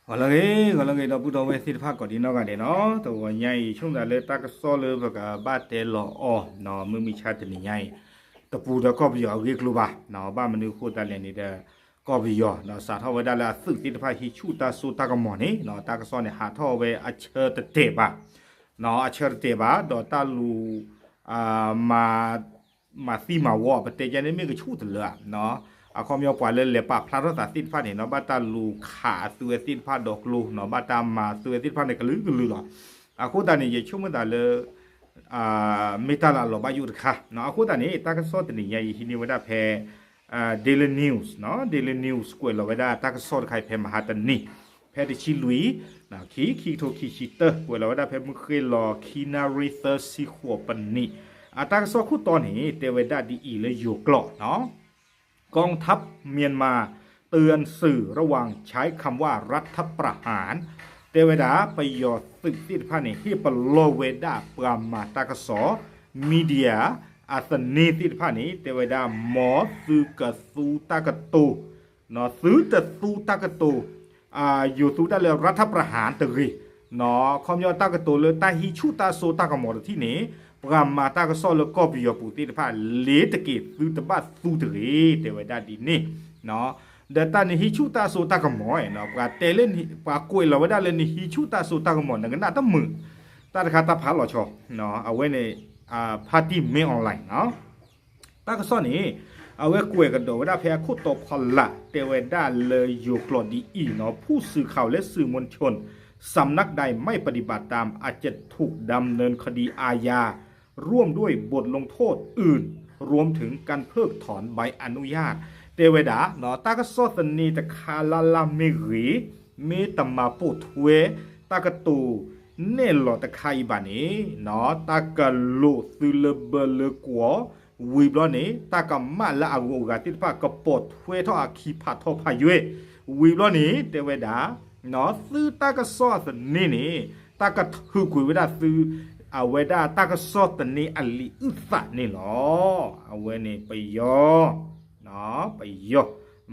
ဂီၤလၢအဂ့ၤ ဂီၤလၢအဂ့ၤ ဒီပုၢ်ဒီဝဲၢ်သ့ၣ်တဖၣ် ကိးဒံနီၢ်ဂၤဒဲးနီၤ, တဂီၤညါအံၤ ဆိကမိၣ်သးလၢတၢ်ကစီၣ်လၢပကဘၣ်တဲလီၤအီၤနီၤ မုၢ်မဆါတနံၤညါအံၤ တပူၤဒီးကီၢ်ပယီၤအဂ့ၢ်အကျိၤဘၣ်နီၤ, ဘၣ်မနုၤအဃိသတးလဲၣ်န့ၣ်ဒီး ကီၢ်ပယီၤနီၤ စးထီၣ်ဝဲဒၣ်လၢအသုးသ့ၣ်တဖၣ်ဟံးဆူၣ်တၢ်စိတၢ်ကမီၤန့ၣ်နီၤ တၢ်ကစီၣ်န့ၣ်ဟးထီၣ်ဝဲအဆၢတတဲာ်ဘၣ်နီၤ, အဆၢတတဲာ်ဘၣ် ဒီးတၢ်လူၤ မၤသံမၤဝီ ပတဲကဲန့ၣ်မ့ၢ်ကဆူၣ်တလၢဧါနီၤ, အခီပညီပှၤလၢလဲၤပာ်ဖျါထီၣ်သးသ့ၣ်တဖၣ်န့ၣ်နီၤ ဘၣ်တၢ်လူၤခးအသုးဝဲသ့ၣ်တဖၣ်ဒီးကျိနီၤ ဘၣ်တၢ်မၤသုးဝဲသ့ၣ်တဖၣ်န့ၣ် ကလုာ်ကလုာ်လီၤ. အဃိသတးန့ၣ် ယဆိကမိၣ်သးလၢ မ့ၢ်တၢ်လၢအလီၤဘၣ်ယိၣ်တခါနီၤ, အဃိသတးန့ၣ် တၢ်ကစီၣ်တနံၤညါအံၤ ဟံးန့ၢ်ဝဲဒၣ်ဖဲ Daily News နီၤ, Daily News ကွဲးလီၤဝဲဒၣ်တၢ်ကစီၣ်တခါအံၤ ဖဲမဟါတနံၤ ဖဲတဆံလွံၢ် ခံ ခံကထိခံဆံတၢ ကွဲးလီၤဝဲဒၣ်ဖဲမုၢ်ဃ့ၢ်လီၤ ခံနၣ်ရံၣ်သၢဆံဃိးပနံး, အတၢ်ကစီၣ်ခိၣ်တီန့ၣ် တဲဝဲဒၣ်ဒ်အံၤလၢယိၤကျိာ်နီၤ กองทัพเมียนมาเตือนสื่อระวังใช้คำว่ารัฐประหาร တဲဝဲဒၣ် ပယီၤသုးသ့ၣ်တဖၣ်န့ၣ် ဟ့ၣ်ပလီၢ်ဝဲဒၣ်ပှၤမၤတၢ်ကစီၣ် media အသန့သ့ၣ်တဖၣ်န့ၣ် တဲဝဲဒၣ် မ်သုကသူတၢ်ကတိၤ သုတသူတၢ်ကတိၤ ယိၤသူတၢ်လၢ รัฐประหาร တဂ့ၤနီၤ, ခီပညီတၢ်ကတိၤလၢတၢ်ဟံးဆူၣ်တၢ်စိတၢ်ကမီၤတထံၣ်န့ၣ် ပှၤမၤတၢ်ကစီၣ်လၢကီၢ်ပယီၤပူၤသ့ၣ်တဖၣ် လ့ၤတက့ၤသုတဘၣ်သူတဂ့ၤ တဲဝဲဒၣ်ဒ်န့ၣ်, ဒီးတၢ်န့ၣ်ဟံးဆူၣ်တၢ်စိတၢ်ကမီၤနီၤ ပှၤတဲလၢ ပှၤကွဲးလီၤဝဲဒၣ်လၢနဟံးဆူၣ်တၢ်စိတၢ်ကမီၤ နကနၣ်တမုာ် တၢ်တခါတၢ်ဖးလီၤဆီ အဝဲန့ၣ် ဖါတံၢ်မ့ၢ် online နီၤ တၢ်ကစီၣ်န့ၣ် အဝဲကွဲးကဒီးဝဲဒၣ်ဖဲအခိၣ်တီဖီလာ် တဲဝဲဒၣ်လၢယိၤကျိာ်ဒ်အံၤနီၤ ผู้สื่อข่าวและสื่อมวลชนสำนักใดไม่ปฏิบัติตามอาจจะถูกดำเนินคดีอาญา ร่วมด้วยบทลงโทษอื่น รวมถึงการเพิกถอนใบอนุญาต တဲဝဲဒၣ် တၢ်ကစီၣ်သန့တခါလၢ်လၢ်မ့ၢ်ဂ့ၤ မ့ၢ်တမၤပိာ်ထွဲ တၢ်ကတိၤနဲၣ်လီၤတခါအံၤဘၣ်န့ၣ် တၢ်ကလိာ်သုလၢဘၢလၢကွီၢ် ဝံၤဘျီန့ၣ် တၢ်ကမၣ်လၢအဂုၤအဂၤသ့ၣ်တဖၣ် ကပိာ်ထွဲထီၣ်အခံဖးထီဖးယွဲၢ် ဝံၤဘျီန့ၣ် တဲဝဲဒၣ် သုတၢ်ကစီၣ်သန့န့ၣ် တၢ်ကထုးကွံာ်ဝဲဒၣ်သု အဝဲဒၣ်တၢ်ကစီၣ်သန့အလံာ်အုၣ်သးန့ၣ်လီၤ. အဝဲန့ၣ်ပယီၤ ပယီၤ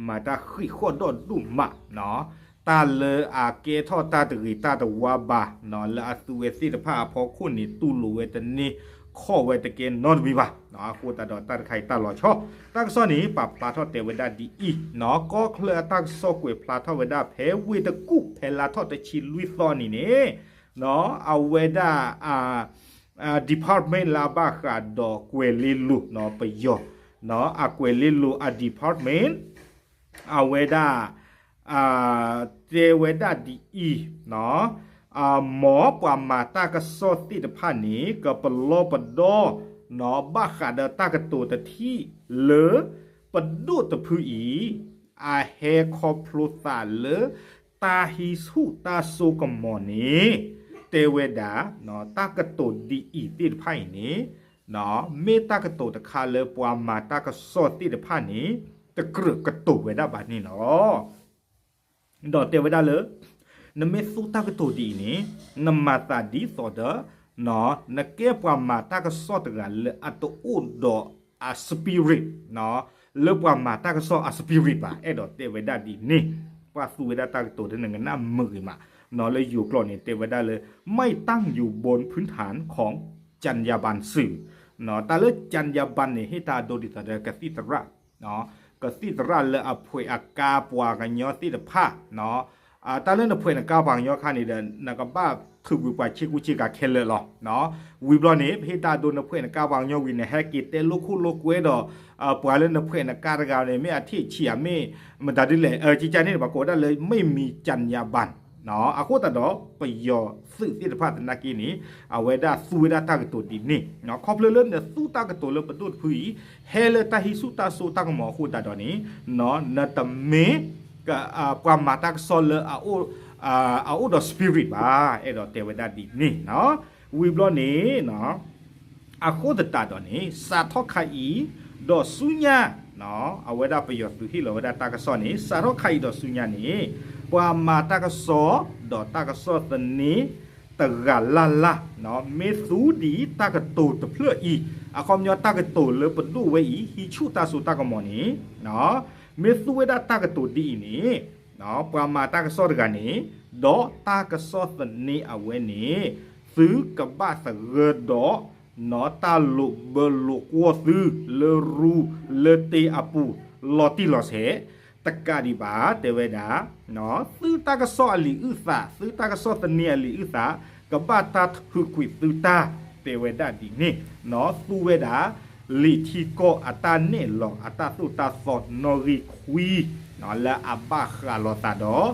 မၤတၢ်ဃံးဃီၣ်ဒီဒိၣ်မး တၢ်လၢအကဲထီၣ်တၢ်တဂ့ၤတၢ်တဝါဘၣ် လၢအသုးဝဲသ့ၣ်တဖၣ်အဖီခိၣ်န့ၣ် တူၢ်လိာ်ဝဲတန့ၢ် ခီၣ်ဝဲတကဲနီတမံၤဘၣ်. အဃိသတးဒီးတၢ်တခါအံၤတၢ်လီၤဆီ တၢ်ကစီၣ်န့ၣ် ပာ်ဖျါထီၣ်တဲဝဲဒၣ်ဒ်အံၤ ကီၢ်ချၢအတၢ်ကစီၣ်ကွဲးဖျါထီၣ်ဝဲဒၣ်ဖဲဝ့ၢ်တကူၣ် ဖဲလါထီၣ်တဆံလွံၢ်သီနံၤန့ၣ် အဝဲဒၣ် department လၢအဘၣ်ဃးဒီးကွဲၤလ့လိၤ ပယီၤ အကွဲၤလ့လိၤအ department အဝဲဒၣ် တဲဝဲဒၣ်ဒ်အံၤ မ်ပှၤမၤတၢ်ကစီၣ်သ့ၣ်တဖၣ်န့ၣ် ကပလီၢ်ပဒီ ဘၣ်ဃးဒီးတၢ်ကတိၤတထံၣ်လၢ ပဒိၣ်တဖုအံၤ အဟဲခီဖျိသးလၢ တၢ်ဟံးဆူၣ်တၢ်စိကမီၤန့ၣ် တဲဝဲဒၣ် တၢ်ကတိၤဒ်အံၤသ့ၣ်တဖၣ်အံၤန့ၣ် မ့ၢ်တၢ်ကတိၤတခါလၢပှၤမၤတၢ်ကစီၣ်သ့ၣ်တဖၣ်န့ၣ် တကြၢးကတိၤဝဲဒၣ်ဘၣ်န့ၣ်လီၤ. ဒီးတဲဝဲဒၣ်လၢ နမ့ၢ်သူတၢ်ကတိၤဒ်အံၤန့ၣ် နမၤသးဒ်သိးဒီး နကဲပှၤမၤတၢ်ကစီၣ်တဂၤလၢအတအိၣ်ဒီးအ spirit လၢပှၤမၤတၢ်ကစီၣ်အ spirit ဘၣ် အဲၣ်ဒိးတဲဝဲဒၣ်ဒ်န့ၣ် ပှၤသူဝဲဒၣ်တၢ်ကတိၤလၢနကနၣ်မုာ်ဂ့ၤမး လၢယိၤကျိာ်န့ၣ် တဲဝဲဒၣ်လၢ ไม่ตั้งอยู่บนพื้นฐานของจรรยาบรรณสื่อ တၢ်လၢ จรรยาบรรณ န့ၣ် ဟ့ၣ်တၢ်အဒိဒ်သိးဒီးကသံၣ်သရၣ် ကသံၣ်သရၣ်လၢအဖှဲးအကါပှၤကညီသ့ၣ်တဖၣ် တၢ်လၢနဖှဲးနကါပှၤကညီခါန့ၣ်ဒီး နကဘၣ်ထုးကွံာ်ပှၤဆ့ကူဆ့ကၤခဲလၢာ်လီၤ. ဝံၤဘျီန့ၣ် ပဟ့ၣ်တၢ်အဒိနဖှဲးနကါပှၤကညီဝံၤန့ၣ် ဟဲက့ၤတဲလိာ်ခိၣ်လိာ်ကွဲဒီး ပှၤလၢနဖှဲးနကါတဂၤန့ၣ် မ့ၢ်အထံၣ်ဆံးဧါ မ့ၢ်မတၤဒ်လဲၣ် ကကန့ၣ် ပှၤကိးဝဲဒၣ်လၢ ไม่มีจรรยาบรรณ အဃိသတးဒီး ပယီၤသုးသ့ၣ်တဖၣ်သနာ်က့န့ၣ် အဝဲဒၣ်သူဝဲဒၣ်တၢ်ကတိၤဒ်န့ၣ် ခီဖျိလၢနသူတၢ်ကတိၤလၢပဒိၣ်တဖုအံၤ ဟဲလၢတၢ်ဟံးဆူၣ်တၢ်စိတၢ်ကမီၤအဃိသတးဒီးန့ၣ် နတမ့ၢ် ပှၤမၤတၢ်ကစီၣ်လၢ အအိၣ်ဒီး spirit ဘၣ် အဲၣ်ဒိးတဲဝဲဒၣ်ဒ်န့ၣ် ဝံၤဘျီန့ၣ် အဃိသတးဒီးန့ၣ် စးထီၣ်ခါအံၤ ဒီးဆူညါ အဝဲဒၣ်ပယီၤသုးဟ့ၣ်လီၤဝဲဒၣ်တၢ်ကစီၣ်န့ၣ် စးထီၣ်ခါအံၤဒီးဆူညါန့ၣ် ပှၤမၤတၢ်ကစီၣ် ဒီးတၢ်ကစီၣ်သန့ တဂၤလၢ်လၢ် မ့ၢ်သူဒ်တၢ်ကတိၤတဖျၢၣ်အံၤ အခီပညီတၢ်ကတိၤလၢပဒိၣ်ဝဲအံၤ ဟံးဆူၣ်တၢ်စိတၢ်ကမီၤန့ၣ် မ့ၢ်သူဝဲဒၣ်တၢ်ကတိၤဒ်အံၤန့ၣ် ပှၤမၤတၢ်ကစီၣ်တဂၤန့ၣ်, ဒီးတၢ်ကစီၣ်သန့အဝဲန့ၣ်, သုကဘၣ်သဂၢၢ်ဒီး နီၢ်တၢ်လိာ်ဘၢလိာ်ကွီၢ်သုလၢရူလၢတ့အပူၤ လီၤတံၢ်လီၤဆဲး, တကးဒံးဘၣ် တဲဝဲဒၣ် သုတၢ်ကစီၣ်အလံာ်အုၣ်သး, သုတၢ်ကစီၣ်သန့အလံာ်အုၣ်သး, ကဘၣ်တၢ်ထုးကွံာ်သုတၢ်, တဲဝဲဒၣ်ဒ်န့ၣ်, သူဝဲဒၣ် လံာ်ထံကီၢ်အတၢ်နဲၣ်လီၤအတၢ်သိၣ်တၢ်သီနီၣ်ဂံၢ်ခွံ, လၢအဘၣ်ဃးလိာ်သးဒီး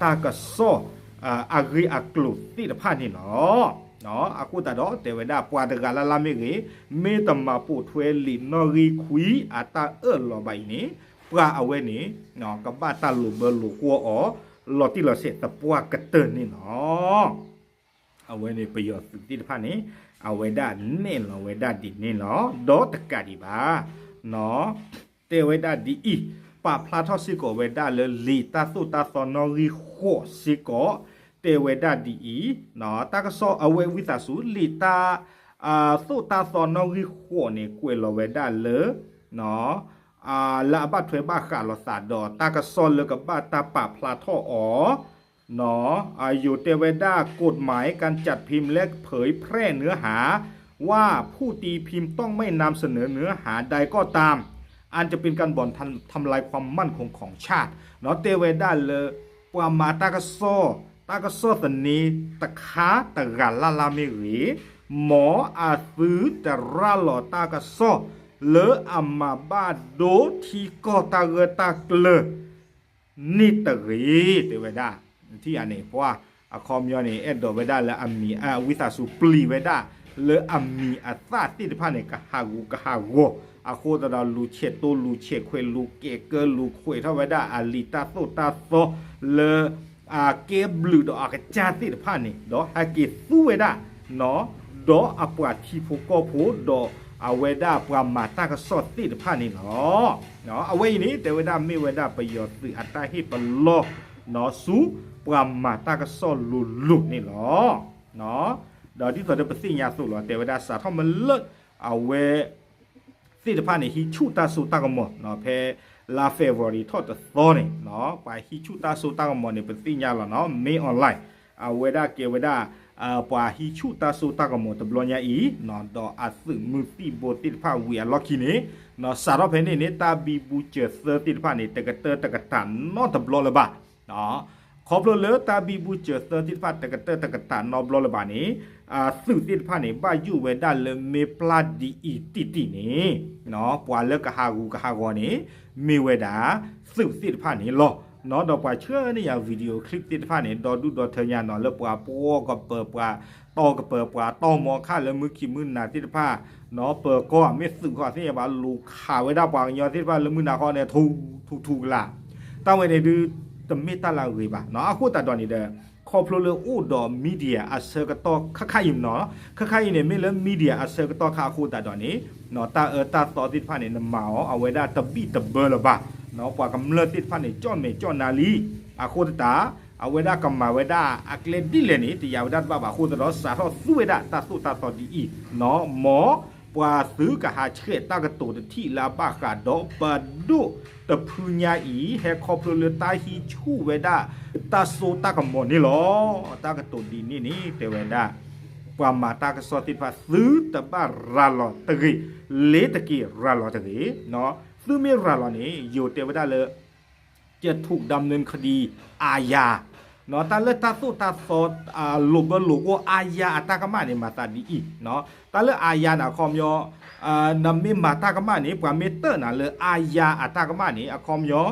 တၢ်ကစီၣ် အဂ့ၢ်အကျိၤသ့ၣ်တဖၣ်န့ၣ်လီၤ. အဃိသတးဒီး တဲဝဲဒၣ်ပှၤတဂၤလၢ်လၢ်မ့ၢ်ဂ့ၤ, မ့ၢ်တမၤပိာ်ထွဲလံာ်နီၣ်ဂံၢ်ခွံအတၢ်အၢၣ်လီၤဘၣ်အံၤန့ၣ်, ပှၤအဝဲန့ၣ် ကဘၣ်တၢ်လိာ်ဘၢလိာ်ကွီၢ်အီၤ လီၤတံၢ်လီၤဆဲးသပှၢ်ကတၢၢ်န့ၣ်လီၤ. အဝဲန့ၣ်ပယီၤသုးသ့ၣ်တဖၣ်န့ၣ် အဝဲဒၣ်နဲၣ်လီၤဝဲဒၣ်ဒ်န့ၣ်လီၤ. ဒီးတကးဒံးဘၣ် တဲဝဲဒၣ်ဒ်အံၤ, ပာ်ဖျါထီၣ်စ့ၢ်ကီးဝဲဒၣ်လၢလံာ်တၢ်သိၣ်တၢ်သီနီၣ်ဂံၢ်ဃိးစ့ၢ်ကီး, တဲဝဲဒၣ်ဒ်အံၤ, တၢ်ကစီၣ်အဝဲဝံသးစူၤ လံာ်တၢ် သိၣ်တၢ်သီနီၣ်ဂံၢ်ဃိးန့ၣ် ကွဲးလီၤဝဲဒၣ်လၢ လၢအဘၣ်ထွဲဘၣ်ဃးလိာ်သးဒီး တၢ်ကစီၣ်လၢကဘၣ်တၢ်ပာ်ဖျါထီၣ်အီၤ ယိၤတဲဝဲဒၣ် กฎหมายการจัดพิมพ์และเผยแพร่เนื้อหา ว่าผู้ตีพิมพ์ต้องไม่นำเสนอเนื้อหาใดก็ตาม อันจะเป็นการบ่อนทำลายความมั่นคงของชาติ တဲဝဲဒၣ်လၢ ပှၤမၤတၢ်ကစီၣ် တၢ်ကစီၣ်သန့တခါတဂၤလၢ်လၢ်မ့ၢ်ဂ့ၤ, မ်အသုတရၤလီၤတၢ်ကစီၣ် လၢအမၤဘၣ်ဒိထံကီၢ်တၢ်ဂၢၢ်တၢ်ကျၢၤ န့ၣ်တဂ့ၤ တဲဝဲဒၣ်. ထံၣ်အန့ၣ် ပှၤ အခီပညီန့ၣ် အဲၣ်ဒိးဝဲဒၣ်လၢအမံၤ အဝံသးစူၤပျံၤဝဲဒၣ် လၢအမံၤအသၣ်သ့ၣ်တဖၣ်န့ၣ် ကဟးဂူာ်ကဟးဂီၤ, အဃိသတးဒီး လူၤဆဲးတိလူၤဆဲးခွဲး လူၤကဲးကၢလူၤခွဲးထီၣ်ဝဲဒၣ် အလံာ်တၢ်သိၣ်တၢ်သီ လၢ အကဲဘျုးဒီးအကစၢ်သ့ၣ်တဖၣ်န့ၣ် ဒီးဟဲက့ၤသူဝဲဒၣ် ဒီးအပှၤထံဖိကီၢ်ဖိ ဒီးအဝဲဒၣ်ပှၤမၤတၢ်ကစီၣ်သ့ၣ်တဖၣ်န့ၣ်လီၤ. အဝဲအံၤန့ၣ် တဲဝဲဒၣ်မ့ၢ်ဝဲဒၣ်ပယီၤသုးအတၢ်ဟ့ၣ်ပလီၢ် ဆူပှၤမၤတၢ်ကစီၣ်လိၤလိၤန့ၣ်လီၤ. ဒီးဒ်သိးဒီးပသ့ၣ်ညါအသိးလီၤ တဲဝဲဒၣ်စးထီၣ်မ့ၢ်လၢ အဝဲ သ့ၣ်တဖၣ်န့ၣ် ဟံးဆူၣ်တၢ်စိတၢ်ကမီၤ ဖဲလါ February ထီၣ်တသီန့ၣ် ပှၤဟံးဆူၣ်တၢ်စိတၢ်ကမီၤန့ၣ် ပသ့ၣ်ညါလီၤနီၤ မင်းအောင်လှိုင် အဝဲဒၣ်ကဲဝဲဒၣ် ပှၤဟံးဆူၣ်တၢ်စိတၢ်ကမီၤတဘျီညါအံၤ ဒီးအသုးမုၢ်သံၣ်ဘိသ့ၣ်တဖၣ်ဝံၤအလီၢ်ခံန့ၣ် စးထီၣ်ဖဲန့ၣ်န့ၣ် တၢ်ဘံဘူစၢၤသၢသ့ၣ်တဖၣ်န့ၣ် တကတၢၢ်တကတၢၢ်နီတဘျီလၢၤဘၣ် ခီဖျိလၢတၢ်ဘံဘူစၢၤသၢသ့ၣ်တဖၣ် တကတၢၢ်တကတၢၢ်နီတဘျီလၢၤဘၣ်န့ၣ် သုးသ့ၣ်တဖၣ်န့ၣ် ဘၣ်ယိၣ်ဝဲဒၣ်လၢမ့ၢ်ပျၢ်ဒ်အံၤတံၢ်တံၢ်န့ၣ် ပှၤလၢကဟးဂူာ်ကဟးဂီၤန့ၣ် မ့ၢ်ဝဲဒၣ် သုးသ့ၣ်တဖၣ်န့ၣ်လီၤ. ဒီးပှၤဆှၢန့ၢ်ယၤ video clip သ့ၣ်တဖၣ်န့ၣ် ဒီဒူၣ်ဒီထၢညါနီၤ လၢပှၤပှီၢ်ကပၢၤ ပှၤတီၢ်ကပၢၤ ပှၤတီၢ်မီခၣ်လၢမုၢ်ခံမုၢ်နၤသ့ၣ်တဖၣ် ပၢၤကီၢ်မ့ၢ်သုးဃီသ့ၣ်ညါဘၣ် လူၤခးဝဲဒၣ်ပှၤကညီသ့ၣ်တဖၣ်လၢမုၢ်နၤဃီန့ၣ် ထူထူကလာ် တၢ်ဝဲန့ၣ်ဒုး တမ့ၢ်တၢ်လၢအဂ့ၤဘၣ်. အဃိသတးဒီးန့ၣ်ဒီး ခီဖျိလၢအိၣ်ဒီး media အဆၢကတီၢ်ခါခါအံၤနီၤ ခါခါအံၤန့ၣ် မ့ၢ်လၢ media အဆၢကတီၢ်ခါအဃိသတးဒီးန့ၣ် တၢ်အၢတၢ်သီသ့ၣ်တဖၣ်န့ၣ် နမၤအီၤ အဝဲဒၣ်တဘံၣ်တဘၢလၢၤဘၣ်. ပှၤကမျၢၢ်သ့ၣ်တဖၣ်န့ၣ် ကၠီၣ်မဲာ်ကၠီၣ်နါလံ. အဃိသတး အဝဲဒၣ်ကမၤဝဲဒၣ်အကျဲဒ်လဲၣ်န့ၣ် တယာ်ဝဲဒၣ်တဘၣ်ဘၣ်အဃိသတးဒီး စးထီၣ်သူဝဲဒၣ်တၢ်သိၣ်တၢ်သီဒ်အံၤ မ်ပှၤသုးကဟးဆှဲးတၢ်ကတိၤတထံၣ်လၢအဘၣ်ဃးဒီးပဒိၣ်တဖုညါအံၤ ဟဲခီဖျိလၢတၢ်ဟံးဆူၣ်ဝဲဒၣ် တၢ်စိတၢ်ကမီၤန့ၣ်လီၤ. တၢ်ကတိၤဒ်န့ၣ်န့ၣ် တဲဝဲဒၣ် ပှၤမၤတၢ်ကစီၣ်သ့ၣ်တဖၣ် သုတဘၣ်ရၤလီၤတဂ့ၤ, လ့ၤတက့ၤရၤလီၤတဂ့ၤ. သုမ့ၢ်ရၤလီၤန့ၣ် ယိၤတဲဝဲဒၣ်လၢ จะถูกดำเนินคดีอาญา တၢ်လၢတၢ်သိၣ်တၢ်သီ လိာ်ဘၢလိာ်ကွီၢ် อาญา အတၢ်ကမၣ်န့ၣ် မၤသးဒ်အံၤ တၢ်လၢ อาญา န့ၣ် အခီပညီ နမ့ၢ်မၤတၢ်ကမၣ်န့ၣ် ပှၤမ့ၢ်တၢၣ်နၤလၢ อาญา အတၢ်ကမၣ်န့ၣ် အခီပညီ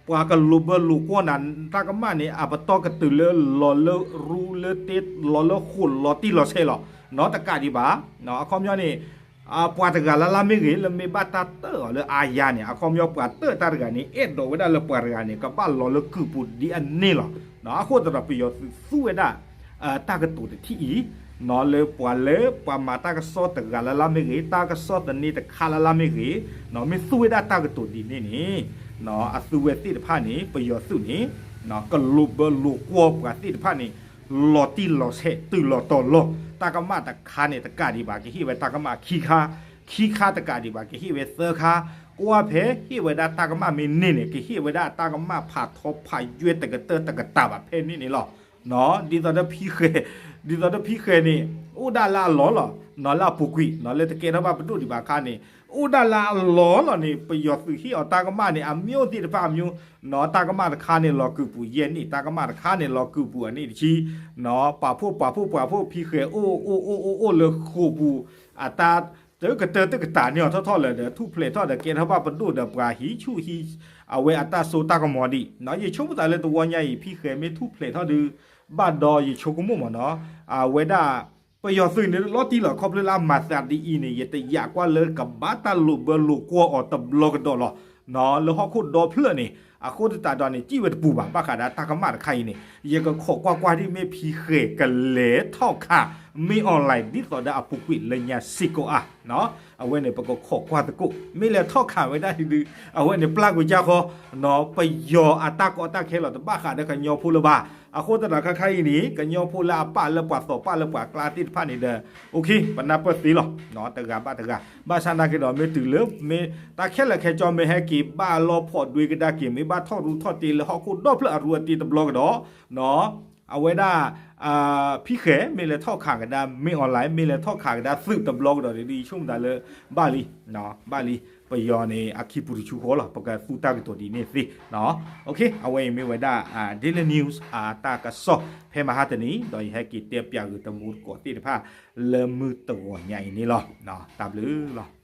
ပှၤကလိာ်ဘၢလိာ်ကွီၢ်နၤ တၢ်ကမၣ်န့ၣ် အပတီၢ်ကတုၤလၢလီၤလၢရူလၢတ့ လီၤလၢဃိာ်လီၤတံၢ်လီၤဆဲးလီၤ. နီတကးဒံးဘၣ် အခီပညီန့ၣ် ပှၤတဂၤလၢ်လၢ်မ့ၢ်ဂ့ၤ လၢမ့ၢ်ဘၣ်တၢ်တၢၣ်အီၤလၢ อาญา န့ၣ် အခီပညီပှၤတၢၣ်တၢ်တဂၤန့ၣ် အဲၣ်ဒိးဝဲဒၣ်လၢပှၤတဂၤန့ၣ် ကဘၣ်လီၤလၢကုၢ်ပူၤဒ်အန့ၣ်လီၤ. အဃိသတးဒီးပယီၤသုးသူဝဲဒၣ် တၢ်ကတိၤတထံၣ်အံၤ လၢပှၤလၢပှၤမၤတၢ်ကစီၣ်တဂၤလၢ်လၢ်မ့ၢ်ဂ့ၤ တၢ်ကစီၣ်သန့တခါလၢ်လၢ်မ့ၢ်ဂ့ၤ မ့ၢ်သူဝဲဒၣ်တၢ်ကတိၤဒ်န့ၣ်န့ၣ် အသုဝဲသ့ၣ်တဖၣ်န့ၣ် ပယီၤသုးန့ၣ် ကလိာ်ဘၢလိာ်ကွီၢ်ပှၤသ့ၣ်တဖၣ်န့ၣ် လီၤတံၢ်လီၤဆဲးတုၤလီၤတီၤလီၤ. တၢ်ကမၣ်တခါန့ၣ် တကးဒံးဘၣ် ကဟ့ၣ်ဝဲတၢ်ကမၣ်ခံခါ, ခံခါတကးဒံးဘၣ် ကဟ့ၣ်ဝဲသၢခါ, ကွၢ်ဖဲဟ့ၣ်ဝဲဒၣ်တၢ်ကမၣ်မ့ၢ်န့ၢ်န့ၣ် ကဟ့ၣ်ဝဲဒၣ်တၢ်ကမၣ်ဖးထီဖးယွဲၢ်တကတၢၢ်တကတၢၢ်ဘၣ်ဖဲန့ၣ်န့ၣ်လီၤ. ဒ်သိးဒီးဖံဃဲ, ဒ်သိးဒီးဖံဃဲန့ၣ် အိၣ်ဒၣ်လၢအလီၢ်လီၤ, လၢအပူၤကွံာ် လၢတကဲထီၣ်ဘၣ်ပဒိၣ်ဒံးဘၣ်အခါန့ၣ် အိၣ်ဒၣ်လၢအလီၢ်လီၤန့ၣ် ပယီၤသုးဟ့ၣ်အီၤတၢ်ကမၣ်န့ၣ် အမျိုးသ့ၣ်တဖၣ်အမျိုး, တၢ်ကမၣ်တခါန့ၣ် လီၤကုာ်ပူၤယဲၢ်နံၣ်, တၢ်ကမၣ်တခါန့ၣ် လီၤကုာ်ပူၤအနံၣ်တဆံ, ပာ်ဖှိၣ်ပာ်ဖှိၣ်ပာ်ဖှိၣ် ဖံဃဲအိၣ်အိၣ်အိၣ်အိၣ်အိၣ်လၢဃိာ်ပူၤ အတၢ်တကတၢၢ်တကတၢၢ်န့ၢ်အီၤထီၣ်ထီၣ်လၢၤဒီး ထူၣ်ဖျဲးထီၣ်ဒီးကဲထီၣ်ဘၣ်ပဒိၣ်ဒီးပှၤဟံးဆူၣ်ဟံး အဝဲအတၢ်စိတၢ်ကမီၤဒံး, ယဆိကမိၣ်သးလၢတဝီညါအံၤ ဖံဃဲမ့ၢ်ထူၣ်ဖျဲးထီၣ်ဒုး ဘၣ်ဒီးယဆိကမိၣ်မ့ၢ်နီၤ, အဝဲဒၣ် ပယီၤသုးန့ၣ်လီၤတံၢ်လီၤ ခီဖျိလၢအမၤသးဒ်အံၤန့ၣ် ယတယာ်ကွၢ်လၢကဘၣ်တၢ်လိာ်ဘၢလိာ်ကွီၢ်အီၤတဘျီကဒီးလီၤ. လၢဟီၣ်ခိၣ်ဒီဖျၢၣ်န့ၣ် အဃိသတးဒီးန့ၣ် စံၣ်ဝဲတပူၤဘၣ် ဘၣ်ဃးဒီးတၢ်ကမၣ်တခါအံၤန့ၣ် ယကခိးကွၢ်ကွၢ်ဒ်မ့ၢ်ဖံဃဲကလဲၤထီၣ်ခး မ့ၢ် online ဒ်သိးဒီးအပူၤကွံာ်လၢညါစ့ၢ်ကီးဧါ. အဝဲန့ၣ် ပကခိးကွၢ်သကိး မ့ၢ်လဲၤထီၣ်ခးဝဲဒၣ်ဒုး အဝဲန့ၣ်ပျၢ်ကွံာ်ကၢ်ဃီ ပယီၤအတၢ်ကီတၢ်ခဲလီၤ တဘၣ်ဃးဒီးကညီဖိလၢၤဘၣ်. အဃိသတးဒီးခါခါအံၤန့ၣ် ကညီဖိလၢအပၢ်လၢပှၤသီၣ်ပၢ်လၢပှၤကျါသ့ၣ်တဖၣ်န့ၣ်ဒီး ပနၢ်ပၢၢ်သ့လီၤ တဂၤဘၣ်တဂၤ, ဘၣ်ဆၣ်နာ်က့ဒီး မ့ၢ်တုၤလၢ မ့ၢ်တၢ်ခဲလၢာ်ခဲဆ့မ့ၢ်ဟဲက့ၤဘၣ်လီၤဖီၣ်ဒွဲကဒါက့ၤ မ့ၢ်ဘၣ်ထီၣ်ရူးထီၣ်တ့လၢဟီၣ်ခိၣ်ဒီဖျၢၣ်အရူအတ့တဘျီကဒီး အဝဲဒၣ် ဖံဃဲမ့ၢ်လဲၤထီၣ်ခးကဒါ မ့ၢ် online မ့ၢ်လဲၤထီၣ်ခးကဒါသုးတဘျီကဒီးန့ၣ် ယဆိကမိၣ်သးလၢ ဘၣ်လံ ဘၣ်လံ ပယီၤန့ၣ် အခံပူၤတဆူဃီလီၤ ပကသူတၢ်ကတိၤဒ်န့ၣ်သ့. အဝဲအံၤမ့ၢ်ဝဲဒၣ် Daily News အတၢ်ကစီၣ်ဖဲမဟါတနံၤ ဒီးယဟဲက့ၤတဲပၠးဂ့ၤတမူတကိးသ့ၣ်တဖၣ် လၢမုၢ်တဂီၤညါအံၤန့ၣ်လီၤ. တၢ်ဘျုးလီၤ.